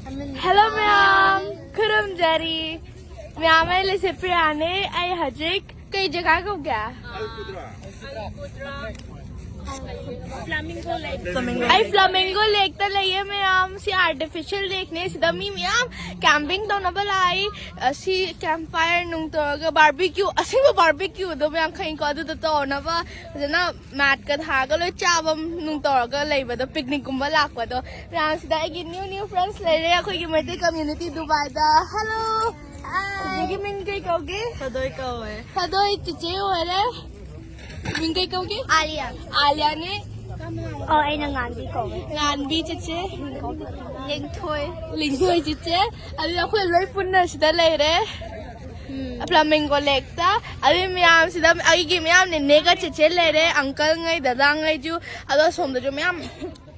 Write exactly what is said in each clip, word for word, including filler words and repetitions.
Hello ꯃꯌꯥꯝ, ꯈꯨꯔꯨꯝꯖꯔꯤ꯫ ꯃꯌꯥꯝ, ꯑꯩ ꯂꯩꯁꯦ ꯄ꯭ꯔꯤꯌꯥꯅꯦ꯫ ꯑꯩ ꯍꯧꯖꯤꯛ ꯀꯩ ꯖꯒꯥ ꯀꯧꯒꯦ? ꯑꯩ ꯐ꯭ꯂꯥꯃꯤꯡꯒꯣ ꯂꯦꯛꯇ ꯂꯩꯌꯦ ꯃꯌꯥꯝ꯫ ꯁꯤ ꯑꯥꯔꯇꯤꯐꯤꯁꯤꯌꯦꯜ ꯂꯦꯛꯅꯦ꯫ ꯁꯤꯗ ꯃꯤ ꯃꯌꯥꯝ ꯀꯦꯝꯄꯤꯡ ꯇꯧꯅꯕ ꯂꯥꯛꯏ꯫ ꯑꯁꯤ ꯀꯦꯝ ꯐꯥꯏꯌꯔ ꯅꯨꯡ ꯇꯧꯔꯒ, ꯕꯥꯔꯕꯤꯀ꯭ꯌꯨ, ꯑꯁꯦꯡꯕ ꯕꯥꯔꯕꯤꯀ꯭ꯌꯨꯗꯣ ꯃꯌꯥꯝ ꯈꯪꯉꯤꯀꯣ, ꯑꯗꯨꯗꯣ ꯇꯧꯅꯕ ꯐꯖꯅ ꯃꯦꯠꯀ ꯊꯥꯔꯒ ꯂꯣꯏ ꯆꯥꯕ ꯅꯨꯡ ꯇꯧꯔꯒ ꯂꯩꯕꯗꯣ, ꯄꯤꯛꯅꯤꯛꯀꯨꯝꯕ ꯂꯥꯛꯄꯗꯣ꯫ ꯃꯌꯥꯝ, ꯁꯤꯗ ꯑꯩꯒꯤ ꯅ꯭ꯌꯨ ꯅ꯭ꯌꯨ ꯐ꯭ꯔꯦꯟꯁ ꯂꯩꯔꯦ ꯑꯩꯈꯣꯏꯒꯤ ꯃꯩꯇꯩ ꯀꯝꯃ꯭ꯌꯨꯅꯤꯇꯤ ꯗꯨꯕꯥꯏꯗ꯫ ꯍꯦꯜꯂꯣ꯫ ꯆꯤꯆꯦꯒꯤ ꯃꯤꯡ ꯀꯩ ꯀꯧꯒꯦ? ꯊꯣꯏꯗꯣꯏ ꯀꯧꯋꯦ꯫ ꯊꯣꯏꯗꯣꯏ ꯆꯤꯆꯦ ꯑꯣꯏꯔꯦ꯫ ꯃꯤꯡ ꯀꯩ ꯀꯧꯒꯦ? ꯑꯥꯂꯤꯌꯥ꯫ ꯑꯥꯂꯤꯌꯥꯅꯦ꯫ ꯑꯣ, ꯑꯩꯅ ꯉꯥꯟꯕꯤ ꯀꯧꯋꯦ꯫ ꯉꯥꯟꯕꯤ ꯆꯤꯆꯦ꯫ ꯂꯤꯡꯊꯣꯏ꯫ ꯂꯤꯡꯊꯣꯏ ꯆꯤꯆꯦ꯫ ꯑꯗꯨꯗꯤ ꯑꯩꯈꯣꯏ ꯂꯣꯏ ꯄꯨꯟꯅ ꯁꯤꯗ ꯂꯩꯔꯦ꯫ ꯐ꯭ꯂꯥꯃꯤꯡꯒꯣ ꯂꯦꯛꯇ꯫ ꯑꯗꯨꯏ ꯃꯌꯥꯝꯁꯤꯗ ꯑꯩꯒꯤ ꯃꯌꯥꯝ ꯅꯦꯅꯦꯒ ꯆꯤꯆꯦ ꯂꯩꯔꯦ, ꯑꯪꯀꯜꯉꯩ, ꯗꯗꯥꯉꯩꯁꯨ꯫ ꯑꯗꯣ ꯁꯣꯝꯗꯁꯨ ꯃꯌꯥꯝ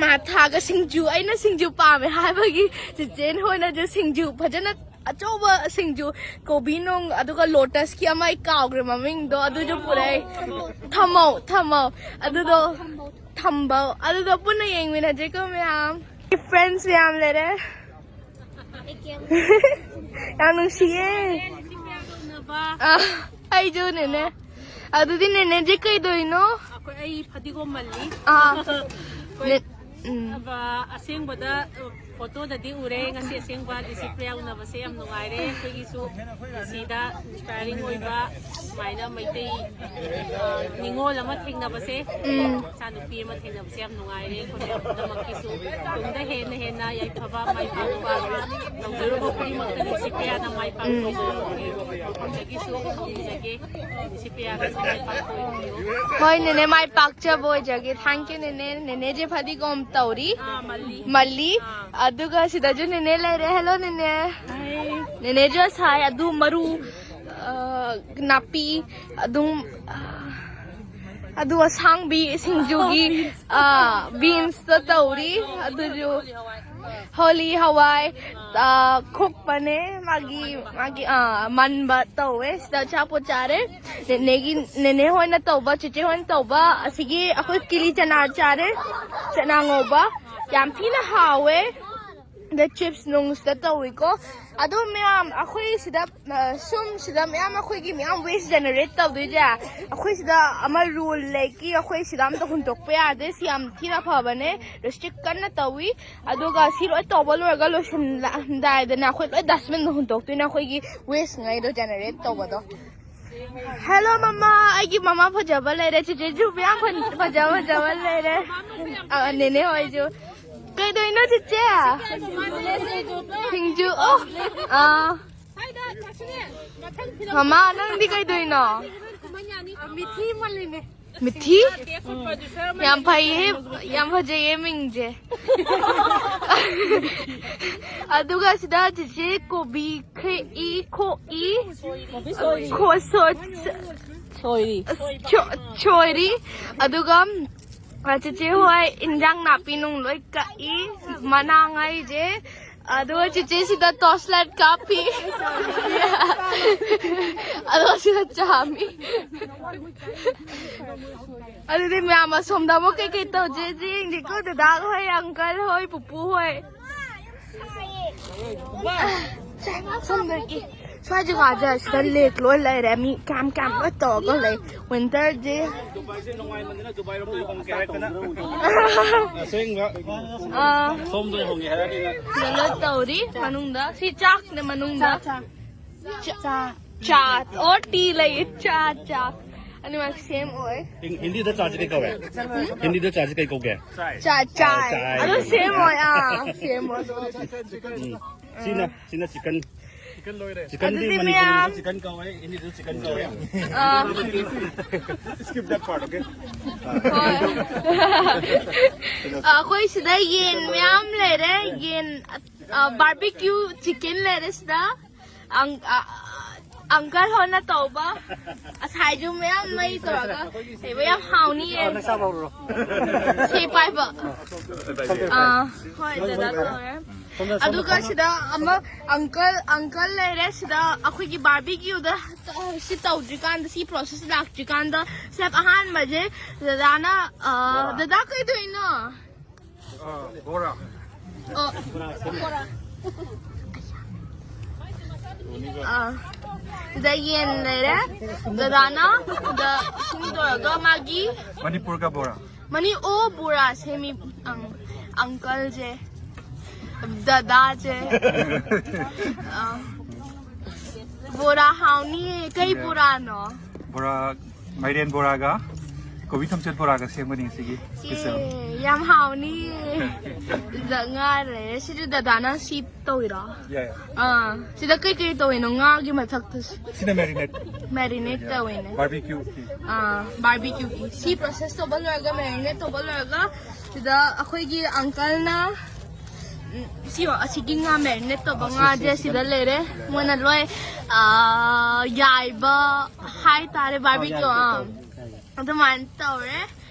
ꯃꯥ ꯊꯥꯒ ꯁꯤꯡꯖꯨ, ꯑꯩꯅ ꯁꯤꯡꯖꯨ ꯄꯥꯝꯃꯦ ꯍꯥꯏꯕꯒꯤ ꯆꯤꯆꯦ ꯍꯣꯏꯅꯁꯨ ꯁꯤꯡꯖꯨ ꯐꯖꯅ, ꯑꯆꯧꯕ ꯁꯤꯡꯖꯨ, ꯀꯣꯕꯤ ꯅꯨꯡ, ꯑꯗꯨꯒ ꯂꯣꯇꯁꯀꯤ ꯑꯃ ꯑꯩ ꯀꯥꯎꯈ꯭ꯔꯦ ꯃꯃꯤꯡꯗꯣ, ꯑꯗꯨꯁꯨ ꯄꯨꯔꯛꯑꯦ꯫ ꯊꯝꯃꯧ, ꯊꯝꯃꯧ꯫ ꯑꯗꯨꯗꯣ ꯊꯝꯕꯧ꯫ ꯑꯗꯨꯗꯣ ꯄꯨꯟꯅ ꯌꯦꯡꯃꯤꯟꯅꯁꯦꯀꯣ ꯃꯌꯥꯝ꯫ ꯐ꯭ꯔꯦꯟꯁ ꯃꯌꯥꯝ ꯂꯩꯔꯦ꯫ ꯌꯥꯝ ꯅꯨꯡꯁꯤꯌꯦ꯫ ꯑ, ꯑꯩꯁꯨ ꯅꯦꯅꯦ꯫ ꯑꯗꯨꯗꯤ ꯅꯦꯅꯦꯁꯦ ꯀꯩꯗꯧꯔꯤꯅꯣ? ꯑꯩꯈꯣꯏ, ꯑꯩ ꯐꯗꯤꯒꯣꯝ ꯃꯜꯂꯤ꯫ ꯑꯥ꯫ ꯑꯩꯈꯣꯏ, ꯅꯦ-, ꯎꯝ꯫ ꯑꯕ-, ꯑꯁꯦꯡꯕꯗ, ꯑ, ꯐꯣꯇꯣꯗꯗꯤ ꯎꯔꯦ, ꯉꯁꯤ ꯑꯁꯦꯡꯕ ꯂꯤꯁꯤꯄ꯭ꯔꯤꯌꯥ ꯎꯅꯕꯁꯦ ꯌꯥꯝ ꯅꯨꯡꯉꯥꯏꯔꯦ꯫ ꯑꯩꯈꯣꯏꯒꯤꯁꯨ ꯄꯨꯟꯁꯤꯗ ꯏꯟꯁꯄꯥꯏꯔꯤꯡ ꯑꯣꯏꯕ ꯁꯨꯃꯥꯏꯅ ꯃꯩꯇꯩ, ꯑ, ꯅꯤꯉꯣꯜ ꯑꯃ ꯊꯦꯡꯅꯕꯁꯦ, ꯎꯝ꯫ ꯏꯆꯥꯅꯨꯄꯤ ꯑꯃ ꯊꯦꯡꯅꯕꯁꯦ ꯌꯥꯝ ꯅꯨꯡꯉꯥꯏꯔꯦ꯫ ꯑꯩꯈꯣꯏ ꯃꯌꯥꯝ ꯄꯨꯝꯅꯃꯛꯀꯤꯁꯨ ꯇꯨꯡꯗ ꯍꯦꯟꯅ ꯍꯦꯟꯅ ꯌꯥꯏꯐꯕ ꯃꯥꯏ ꯄꯥꯛꯄ ꯇꯧꯖꯔꯨꯕ ꯈꯨꯗꯤꯡꯃꯛꯇ ꯂꯤꯁꯤꯄ꯭ꯔꯤꯌꯥꯅ ꯃꯥꯏ ꯄꯥꯛꯄ ꯎꯝ꯫ ꯇꯧꯖꯔꯨꯕꯒꯤ ꯈꯨꯔꯨꯝꯖꯒꯦ꯫ ꯂꯤꯁꯤꯄ꯭ꯔꯤꯌꯥꯒꯁꯨ ꯃꯥꯏ ꯄꯥꯛꯄ ꯑꯣꯏꯕꯤꯌꯨ꯫ ꯍꯣꯏ ꯅꯦꯅꯦ, ꯃꯥꯏ ꯄꯥꯛꯆꯕ ꯑꯣꯏꯖꯒꯦ꯫ Thank you ꯅꯦꯅꯦ꯫ ꯅꯦꯅꯦꯁꯦ ꯐꯗꯤꯒꯣꯝ ꯇꯧꯔꯤ꯫ ꯑꯥ, ꯃꯜꯂꯤ꯫ ꯃꯜꯂꯤ꯫ ꯑꯥ꯫ ꯑꯗꯨꯒ ꯁꯤꯗꯁꯨ ꯅꯦꯅꯦ ꯂꯩꯔꯦ꯫ ꯍꯦꯜꯂꯣ ꯅꯦꯅꯦ꯫ ꯍꯥꯏ꯫ ꯅꯦꯅꯦꯁꯨ ꯁꯥꯏ ꯑꯗꯨ ꯃꯔꯨ, ꯑ, ꯅꯥꯄꯤ ꯑꯗꯨꯝ, ꯑ, ꯑꯗꯨ ꯑꯁꯥꯡꯕꯤ ꯁꯤꯡꯖꯨꯒꯤ, ꯑ, ꯕꯤꯟꯁꯇ ꯇꯧꯔꯤ꯫ ꯑꯗꯨꯁꯨ ꯍꯣꯂꯤ ꯍꯋꯥꯏ, ꯑ, ꯈꯨꯛꯄꯅꯦ꯫ ꯃꯥꯒꯤ, ꯃꯥꯒꯤ, ꯑ, ꯃꯟꯕ ꯇꯧꯋꯦ꯫ ꯁꯤꯗ ꯑꯆꯥꯄꯣꯠ ꯆꯥꯔꯦ꯫ ꯅꯦꯅꯦꯒꯤ, ꯅꯦꯅꯦ ꯍꯣꯏꯅ ꯇꯧꯕ, ꯆꯤꯆꯦ ꯍꯣꯏꯅ ꯇꯧꯕ ꯑꯁꯤꯒꯤ ꯑꯩꯈꯣꯏ ꯀꯤꯂꯤ ꯆꯅꯥ ꯆꯥꯔꯦ꯫ ꯆꯅꯥ ꯉꯧꯕ꯫ ꯌꯥꯝ ꯊꯤꯅ ꯍꯥꯎꯋꯦ꯫ ꯆꯤꯞꯁ ꯅꯨꯡꯁꯤꯗ ꯇꯧꯏꯀꯣ꯫ ꯑꯗꯣ ꯃꯌꯥꯝ, ꯑꯩꯈꯣꯏ ꯁꯤꯗ, ꯑ, ꯁꯨꯝ ꯁꯤꯗ ꯃꯌꯥꯝ ꯑꯩꯈꯣꯏꯒꯤ ꯃꯌꯥꯝ ꯋꯦꯁ ꯖꯦꯅꯦꯔꯦꯠ ꯇꯧꯗꯣꯏꯁꯦ, ꯑꯩꯈꯣꯏ ꯁꯤꯗ ꯑꯃ ꯔꯨꯜ ꯂꯩꯀꯤ, ꯑꯩꯈꯣꯏ ꯁꯤꯗ ꯑꯝꯇ ꯍꯨꯟꯗꯣꯛꯄ ꯌꯥꯗꯦ꯫ ꯁꯤ ꯌꯥꯝ ꯊꯤꯅ ꯐꯕꯅꯦ, ꯔꯤꯁꯇ꯭ꯔꯤꯛ ꯀꯟꯅ ꯇꯧꯏ꯫ ꯑꯗꯨꯒ ꯁꯤ ꯂꯣꯏ ꯇꯧꯕ ꯂꯣꯏꯔꯒ ꯂꯣꯏꯁꯤꯜꯂꯝꯗꯥꯏꯗꯅ ꯑꯩꯈꯣꯏ ꯂꯣꯏ ꯗꯁꯕꯤꯟꯗ ꯍꯨꯟꯗꯣꯛꯇꯣꯏꯅꯦ, ꯑꯩꯈꯣꯏꯒꯤ ꯋꯦꯁꯉꯩꯗꯣ ꯖꯦꯅꯦꯔꯦꯠ ꯇꯧꯕꯗꯣ꯫ ꯍꯦꯜꯂꯣ ꯃꯃꯥ, ꯑꯩꯒꯤ ꯃꯃꯥ ꯐꯖꯕ ꯂꯩꯔꯦ, ꯆꯤꯆꯦꯁꯨ ꯃꯌꯥꯝ ꯐ-, ꯐꯖ ꯐꯖꯕ ꯂꯩꯔꯦ꯫ ꯑ, ꯅꯦꯅꯦ ꯍꯣꯏꯁꯨ꯫ ꯀꯩꯗꯧꯏꯅꯣ ꯆꯤꯆꯦ? ꯁꯤꯡꯖꯨ꯫ ꯑꯣ, ꯑꯥ꯫ ꯃꯃꯥ, ꯅꯪꯗꯤ ꯀꯩꯗꯧꯏꯅꯣ? ꯃꯤꯊꯤ ꯃꯜꯂꯤꯅꯦ꯫ ꯃꯤꯊꯤ? ꯌꯥꯝ ꯐꯩꯌꯦ, ꯌꯥꯝ ꯐꯖꯩꯌꯦ ꯃꯤꯡꯁꯦ꯫ ꯑꯗꯨꯒ ꯁꯤꯗ ꯆꯤꯆꯦ ꯀꯣꯕꯤ ꯈꯦꯛꯏ, ꯈꯣꯛꯏ, ꯈꯣꯠ-, ꯁꯣꯏ-, ꯁꯣꯏꯔꯤ꯫ ꯁꯣ-, ꯁꯣꯏꯔꯤ꯫ ꯑꯗꯨꯒ, ꯑ, ꯆꯤꯆꯦ ꯍꯣꯏ ꯏꯟꯖꯥꯡ ꯅꯥꯄꯤ ꯅꯨꯡ ꯂꯣꯏ ꯀꯛꯏ, ꯃꯅꯥ ꯉꯩꯁꯦ꯫ ꯑꯗꯨꯒ ꯆꯤꯆꯦ ꯁꯤꯗ ꯇꯣꯔꯆ ꯂꯥꯏꯠ ꯀꯥꯞꯄꯤ꯫ ꯑꯗꯣ ꯁꯤꯗ ꯆꯥꯃꯤ꯫ ꯑꯗꯨꯗꯤ ꯃꯌꯥꯝ ꯑꯁꯣꯝꯗ ꯑꯃꯨꯛ ꯀꯩꯀꯩ ꯇꯧꯖꯦ ꯌꯦꯡꯁꯤꯀꯣ, ꯗꯗꯥ ꯍꯣꯏ, ꯑꯪꯀꯜ ꯍꯣꯏ, ꯄꯨꯄꯨ ꯍꯣꯏ꯫ ꯁꯣꯝꯗꯒꯤ ꯁ꯭ꯋꯥꯏ ꯖꯒꯥꯁꯦ ꯁꯤꯗ ꯂꯦꯛ ꯂꯣꯏ ꯂꯩꯔꯦ, ꯃꯤ ꯀꯌꯥꯝ ꯀꯌꯥꯝ ꯂꯣꯏ ꯇꯧꯔꯒ ꯂꯩ꯫ ꯋꯤꯟꯇꯔꯁꯦ꯫ ꯗꯨꯕꯥꯏꯁꯦ ꯅꯨꯡꯉꯥꯏꯃꯟꯗꯅ ꯗꯨꯕꯥꯏꯔꯣꯝꯗ ꯍꯣꯡꯒꯦ ꯍꯥꯏꯔꯛꯇꯅ꯫ ꯑꯁꯦꯡꯕ꯫ ꯑꯥ꯫ ꯁꯣꯝꯗ ꯍꯣꯡꯒꯦ ꯍꯥꯏꯔꯛꯑꯗꯤ ꯅꯪ꯫ ꯁꯤꯗ ꯂꯣꯏ ꯇꯧꯔꯤ ꯃꯅꯨꯡꯗ꯫ ꯁꯤ ꯆꯥꯛꯅꯦ ꯃꯅꯨꯡꯗ꯫ ꯆꯥ, ꯆꯥ꯫ ꯆꯥ꯫ ꯆꯥ꯫ ꯑꯣ, ꯇꯤ ꯂꯩꯌꯦ꯫ ꯆꯥ, ꯆꯥ꯫ ꯑꯅꯤꯃꯛ ꯁꯦꯝ ꯑꯣꯏ꯫ ꯍꯤꯟ-, ꯍꯤꯟꯗꯤꯗ ꯆꯥꯁꯤ ꯀꯩ ꯀꯧꯋꯦ? ꯍꯤꯟꯗꯤꯗ ꯆꯥꯁꯤ ꯀꯩ ꯀꯧꯒꯦ? ꯆꯥ, ꯆꯥ꯫ ꯑꯥ, ꯆꯥ꯫ ꯑꯗꯨ ꯁꯦꯝ ꯑꯣꯏ꯫ ꯑꯥ, ꯁꯦꯝ ꯑꯣꯏ꯫ ꯎꯝ꯫ ꯁꯤꯅ, ꯁꯤꯅ ꯆꯤꯀꯟ꯫ ꯆꯤꯀꯟꯗꯤ ꯑꯗꯨꯗꯤ ꯃꯅꯤꯄꯨꯔꯤꯗ ꯃꯌꯥꯝ ꯆꯤꯀꯟ ꯀꯧꯋꯦ, ꯍꯤꯟꯗꯤꯗꯁꯨ ꯆꯤꯀꯟ ꯀꯧꯋꯦ꯫ ꯑꯥ꯫ Skip that part, okay? ꯍꯣꯏ꯫ ꯑꯩꯈꯣꯏ ꯁꯤꯗ ꯌꯦꯟ ꯃꯌꯥꯝ ꯂꯩꯔꯦ꯫ ꯌꯦꯟ, ꯑ, ꯕꯥꯔꯕꯤꯀ꯭ꯌꯨ ꯆꯤꯀꯟ ꯂꯩꯔꯦ ꯁꯤꯗ꯫ ꯑꯪ-, ꯑ, ꯑꯪꯀꯜ ꯍꯣꯏꯅ ꯇꯧꯕ ꯉꯁꯥꯏꯁꯨ ꯃꯌꯥꯝ ꯃꯩ ꯇꯧꯔꯒ ꯂꯩꯕ ꯌꯥꯝ ꯍꯥꯎꯅꯤꯌꯦ꯫ ꯁꯤ ꯄꯥꯏꯕ꯫ ꯑꯥ, ꯍꯣꯏ, ꯗꯗꯥ ꯇꯧꯔꯦ꯫ ꯑꯗꯨꯒ ꯁꯤꯗ ꯑꯃ ꯑꯪꯀꯜ, ꯑꯪꯀꯜ ꯂꯩꯔꯦ꯫ ꯁꯤꯗ ꯑꯩꯈꯣꯏꯒꯤ ꯕꯥꯔꯕꯤꯀ꯭ꯌꯨꯗ ꯁꯤ ꯇꯧꯗ꯭ꯔꯤꯀꯥꯟꯗ, ꯁꯤ ꯄ꯭ꯔꯣꯁꯦꯁ ꯂꯥꯛꯇ꯭ꯔꯤꯀꯥꯟꯗ ꯁ꯭ꯇꯦꯞ ꯑꯍꯥꯟꯕꯁꯦ ꯗꯗꯥꯅ, ꯑ, ꯗꯗꯥ ꯀꯩꯗꯧꯔꯤꯅꯣ? ꯑ, ꯕꯣꯔꯥ꯫ ꯑꯣ, ꯕꯣꯔꯥ꯫ ꯑꯥ, ꯁꯤꯗ ꯌꯦꯟ ꯂꯩꯔꯦ꯫ ꯗꯗꯥꯅ ꯁꯤꯗ ꯏꯁꯤꯡ ꯇꯧꯔꯒ ꯃꯥꯒꯤ ꯃꯅꯤꯄꯨꯔꯒ ꯕꯣꯔꯥ꯫ ꯃꯅꯤ ꯑꯣ ꯕꯣꯔꯥ ꯁꯦꯝꯃꯤ ꯑꯪ-, ꯑꯪꯀꯜꯁꯦ, ꯗꯗꯥꯁꯦ꯫ ꯑꯥ, ꯕꯣꯔꯥ ꯍꯥꯎꯅꯤ꯫ ꯀꯩ ꯕꯣꯔꯥꯅꯣ? ꯕꯣꯔꯥ, ꯃꯥꯏꯔꯦꯟ ꯕꯣꯔꯥꯒ ꯀꯣꯕꯤ ꯊꯝꯆꯦꯠ ꯕꯣꯔꯥꯒ ꯁꯦꯝꯒꯅꯤ ꯉꯁꯤꯒꯤ ꯏꯁꯄꯤꯁꯦꯜ꯫ ꯑꯦ, ꯌꯥꯝ ꯍꯥꯎꯅꯤ꯫ ꯁꯤꯗ ꯉꯥ ꯂꯩꯔꯦ꯫ ꯁꯤꯁꯨ ꯗꯗꯥꯅ ꯁꯤ ꯇꯧꯋꯤꯔꯣ? ꯌꯥꯏ, ꯌꯥꯏ꯫ ꯑꯥ, ꯁꯤꯗ ꯀꯩꯀꯩ ꯇꯧꯋꯤꯅꯣ? ꯉꯥꯒꯤ ꯃꯊꯛꯇ ꯁꯤ-, ꯁꯤꯅ ꯃꯦꯔꯤꯅꯦꯠ꯫ ꯃꯦꯔꯤꯅꯦꯠ ꯇꯧꯋꯤꯅꯦ꯫ ꯕꯥꯔꯕꯤꯀ꯭ꯌꯨꯒꯤ꯫ ꯑꯥ, ꯕꯥꯔꯕꯤꯀ꯭ꯌꯨꯒꯤ꯫ ꯁꯤ ꯄ꯭ꯔꯣꯁꯦꯁ ꯇꯧꯕ ꯂꯣꯏꯔꯒ, ꯃꯦꯔꯤꯅꯦꯠ ꯇꯧꯕ ꯂꯣꯏꯔꯒ, ꯁꯤꯗ ꯑꯩꯈꯣꯏꯒꯤ ꯑꯪꯀꯜꯅ, ꯎꯝ, ꯁꯤ ꯑꯁꯤꯒꯤ ꯉꯥ ꯃꯦꯔꯤꯅꯦꯠ ꯇꯧꯕ ꯉꯥꯁꯦ ꯁꯤꯗ ꯂꯩꯔꯦ꯫ ꯃꯣꯏꯅ ꯂꯣꯏ, ꯑꯥ, ꯌꯥꯏꯕ ꯍꯥꯏꯇꯥꯔꯦ, ꯕꯥꯔꯕꯤꯀ꯭ꯌꯨ꯫ ꯑꯥ, ꯑꯗꯨꯃꯥꯏꯅ ꯇꯧꯔꯦ꯫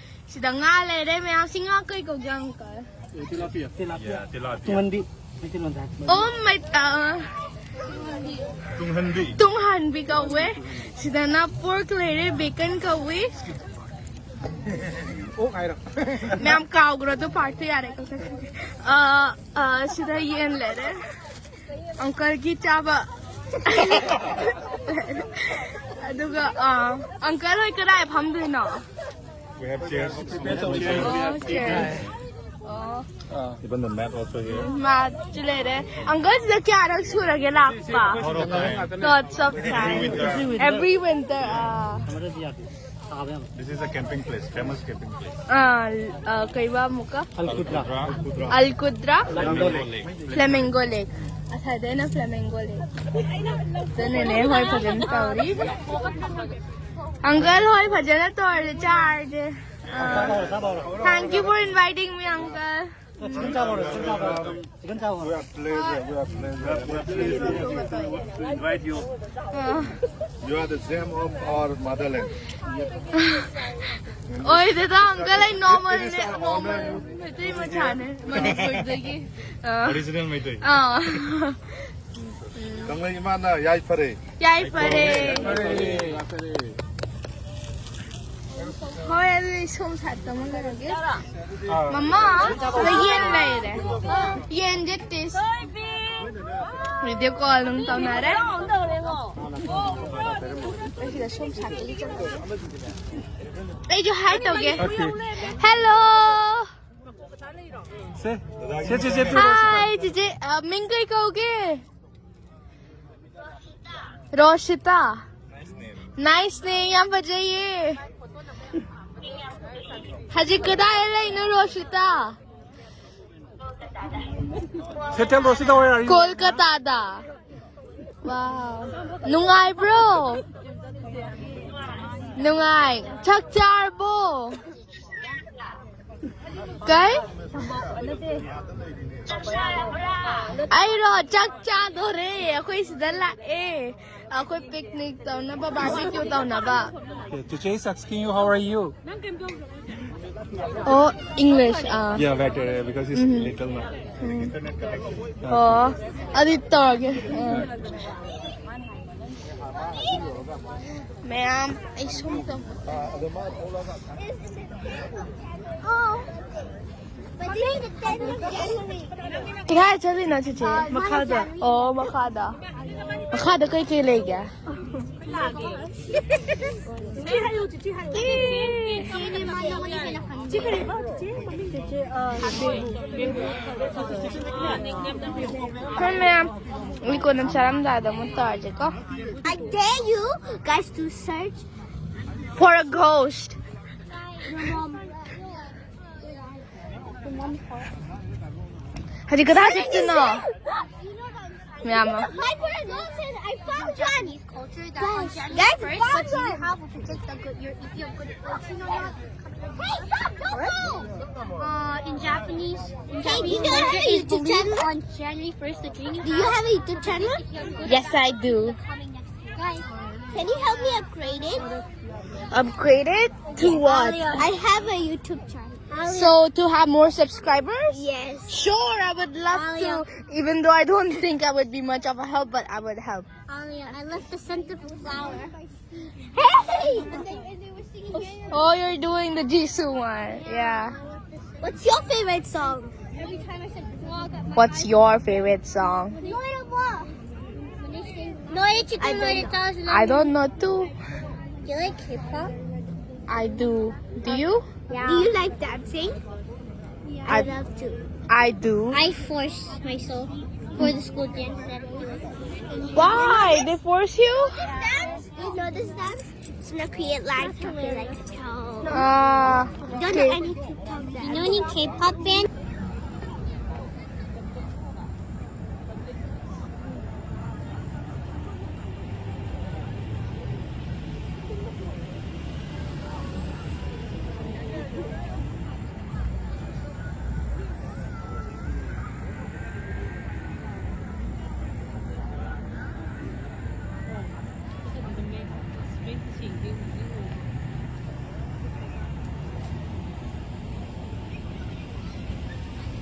ꯁꯤꯗ ꯉꯥ ꯂꯩꯔꯦ ꯃꯌꯥꯝ꯫ ꯁꯤ ꯉꯥ ꯀꯩ ꯀꯧꯒꯦ, ꯑꯪꯀꯜ? ꯇꯤꯂꯥꯄꯤꯌꯥ꯫ ꯇꯤꯂꯥꯄꯤꯌꯥ꯫ ꯇꯨꯡꯍꯟꯕꯤ꯫ ꯃꯩꯇꯩꯂꯣꯟꯗ ꯍꯥꯏ꯫ ꯑꯣ ꯃꯥꯏ, ꯑ, ꯇꯨꯡꯍꯟꯕꯤ꯫ ꯇꯨꯡꯍꯟꯕꯤ ꯀꯧꯋꯦ꯫ ꯁꯤꯗꯅ ꯄꯣꯔꯛ ꯂꯩꯔꯦ, ꯕꯦꯀꯟ ꯀꯧꯋꯤ꯫ ꯑꯣꯛ ꯍꯥꯏꯔꯣ? ꯃꯌꯥꯝ ꯀꯥꯎꯈ꯭ꯔꯣ, ꯑꯗꯨ ꯄꯥꯔꯠꯇꯨ ꯌꯥꯔꯦ, ꯀꯛꯊꯠꯈ꯭ꯔꯒꯦ꯫ ꯑ, ꯑ, ꯁꯤꯗ ꯌꯦꯟ ꯂꯩꯔꯦ꯫ ꯑꯪꯀꯜꯒꯤ ꯆꯥꯕ꯫ ꯑꯗꯨꯒ, ꯑ, ꯑꯪꯀꯜ ꯍꯣꯏ ꯀꯗꯥꯏ ꯐꯝꯗꯣꯏꯅꯣ? We have chairs. ꯑꯣ, ꯆꯤꯌꯔ꯫ ꯑꯣ꯫ Even the mat also here. ꯃꯥꯠꯁꯨ ꯂꯩꯔꯦ꯫ ꯑꯪꯀꯜ ꯁꯤꯗ ꯀꯌꯥꯔꯛ ꯁꯨꯔꯒꯦ ꯂꯥꯛꯄ? Lots of time. Every winter. Ah. This is a camping place, famous camping place. ꯑꯥ, ꯑꯥ, ꯀꯩꯕ ꯑꯃꯨꯛꯀ? ꯑꯜ ꯀꯨꯗ꯭ꯔꯥ꯫ ꯑꯜ ꯀꯨꯗ꯭ꯔꯥ꯫ Flamingo Lake. Flamingo Lake. ꯑꯁꯥꯏꯗꯅ Flamingo Lake꯫ ꯑꯗꯨꯅꯅꯦ ꯍꯣꯏ ꯐꯖꯅ ꯇꯧꯔꯤ꯫ ꯑꯪꯀꯜ ꯍꯣꯏ ꯐꯖꯅ ꯇꯧꯔꯦ ꯆꯥꯔꯁꯦ꯫ ꯑꯥ꯫ Thank you for inviting me, uncle. Chicken chop order, chicken chop order. Chicken chop order. We are pleasure, we are pleasure. We are pleasure to invite you. Ah. You are the gem of our motherland. ꯑꯣꯏꯗꯦꯗ, ꯑꯪꯀꯜ, ꯑꯩ ꯅꯣꯔꯃꯜꯅꯦ, normal Meitei ꯃꯆꯥꯅꯦ, ꯃꯅꯤꯄꯨꯔꯗꯒꯤ꯫ ꯑꯥ꯫ Original Meitei. ꯑꯥ꯫ ꯀꯪꯂꯩ ꯏꯃꯥꯅ ꯌꯥꯏꯐꯔꯦ꯫ ꯌꯥꯏꯐꯔꯦ꯫ ꯌꯥꯏꯐꯔꯦ꯫ ꯍꯣꯏ, ꯑꯗꯨꯗꯤ ꯁꯣꯝ ꯁꯥꯏꯗꯇ ꯑꯃ ꯂꯩꯔꯒꯦ꯫ ꯃꯃꯥ, ꯁꯤꯗ ꯌꯦꯟ ꯂꯩꯔꯦ꯫ ꯌꯦꯟꯁꯦ ꯇꯦꯁ꯫ ꯚꯤꯗꯤꯑꯣ ꯀꯣꯜ ꯑꯗꯨꯝ ꯇꯧꯅꯔꯦ꯫ ꯑꯩ ꯁꯤꯗ ꯁꯣꯝ ꯁꯥꯏꯗꯇꯒꯤ ꯆꯠꯂꯒꯦ꯫ ꯑꯩꯁꯨ ꯍꯥꯏ ꯇꯧꯒꯦ꯫ ꯍꯦꯜꯂꯣ꯫ ꯁꯦ, ꯁꯦ, ꯁꯦ, ꯁꯦ, ꯇꯨ ꯔꯣꯁꯤꯇꯥ꯫ ꯍꯥꯏ ꯆꯤꯆꯦ꯫ ꯑ, ꯃꯤꯡ ꯀꯩ ꯀꯧꯒꯦ? ꯔꯣꯁꯤꯇꯥ꯫ ꯅꯥꯏꯁꯅꯦ, ꯌꯥꯝ ꯐꯖꯩꯌꯦ꯫ ꯍꯧꯖꯤꯛ ꯀꯗꯥꯏꯗ ꯂꯩꯅꯣ ꯔꯣꯁꯤꯇꯥ? ꯁꯦ, ꯇꯦꯜ ꯔꯣꯁꯤꯇꯥ, where are you? ꯀꯣꯜꯀꯇꯥꯗ꯫ ꯋꯥꯎ꯫ ꯅꯨꯡꯉꯥꯏꯕ꯭ꯔꯣ? ꯅꯨꯡꯉꯥꯏ꯫ ꯆꯥꯛ ꯆꯥꯔꯕꯣ? ꯀꯩ? ꯑꯩꯔꯣ? ꯆꯥꯛ ꯆꯥꯗꯣꯔꯦ꯫ ꯑꯩꯈꯣꯏ ꯁꯤꯗ ꯂꯥꯛꯑꯦ꯫ ꯑꯩꯈꯣꯏ picnic ꯇꯧꯅꯕ, barbecue ꯇꯧꯅꯕ꯫ Okay, Chiche is asking you, how are you? Oh, English. Uh, yeah, better, uh, because it's little now. Oh, ꯑꯗꯨꯗꯤ ꯇꯧꯔꯒꯦ꯫ ꯑ꯫ ꯃꯌꯥꯝ, ꯑꯩ ꯁꯨꯝ ꯇꯧ꯫ ꯀꯗꯥꯏ ꯆꯠꯂꯤꯅꯣ ꯆꯤꯆꯦ? ꯃꯈꯥꯗ꯫ ꯑꯣ, ꯃꯈꯥꯗ꯫ ꯃꯈꯥꯗ ꯀꯩꯀꯩ ꯂꯩꯒꯦ? ꯍꯣꯏ ꯃꯌꯥꯝ, ꯑꯩ ꯀꯣꯟꯅ ꯆꯥꯔꯝꯗꯥꯏꯗ ꯑꯃꯨꯛ ꯇꯧꯔꯁꯦꯀꯣ꯫ I dare you guys to search for a ghost. ꯍꯧꯖꯤꯛ ꯀꯗꯥꯏ ꯆꯠꯇꯣꯏꯅꯣ? ꯃꯌꯥꯝ ꯑꯃ꯫ My friend Wilson, I found one. Culture that on January first, but you have to take the good, your, if you have good fortune or not. Hey, stop, don't go. Uh, in Japanese, in Japanese culture is believed on January first, the January. Do you have a YouTube channel? Yes, I do. Coming next year. Guys, can you help me upgrade it? Upgrade it to what? I have a YouTube channel. So to have more subscribers? Yes. Sure, I would love to. Even though I don't think I would be much of a help, but I would help. Alia, I love the scent of the flower. Hey! Oh, you're doing the Jisoo one. Yeah. What's your favorite song? What's your favorite song? Noya, chicken I don't know too. You like K-pop? I do. Do you? Do you like dancing? I, I love to. I do. I force myself for the school dance. Why? They force you? Dance? You know this dance? It's not create like copyright. Ah. Don't know any TikTok dance. You know any K-pop band?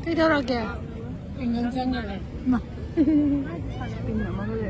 ꯀꯩꯗꯧꯔꯒꯦ? ꯀꯩꯅꯣ ꯆꯪꯉꯔꯣꯏ꯫ Spin ꯑꯃꯒ